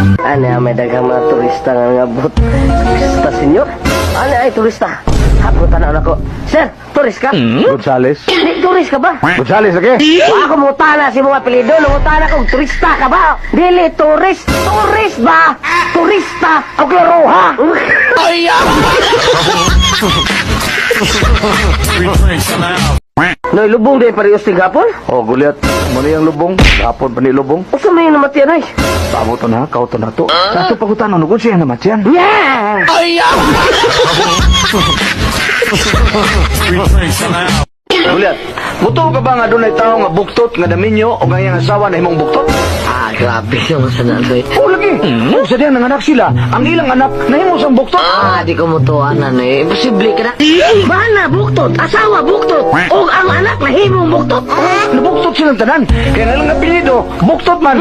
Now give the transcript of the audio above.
Ano, may daghang mga turista nga ngabot. Turista, senyor? Ano ay turista? Habutan na ako. Sir, turist ka? Gonzales. Di, turist ka ba? Gonzales, okay? Wa ako mutana si mga apelyido, nangutana kung turista ka ba? Dili turist, turist ba? Turista o klaroha? Noy, lubong din parehas ting hapon? Oh, gulyat. Muna yung lubong. Hapon pa ni lubong. Usa may namatian ay. Tamo to na, kau to na to. Nato pagutanon, kung siya namatyan. Yeah! Gulyat, mutuo ka ba nga dunay tao nga buktot nga naminyo o nga iyang asawa na himong buktot? Ah, grabe yung sa nanoy. Oh, lagi. Oh, sa diyang nanganak sila, ang ilang anak nahimo sang buktot. Ah, di ko mutuan na eh. Imposible ka na. Bana, buktot. Asawa, buktot. O ang anak na himong buktot. Nabuktot silang tanan. Kaya nga lang apelyido, buktot man.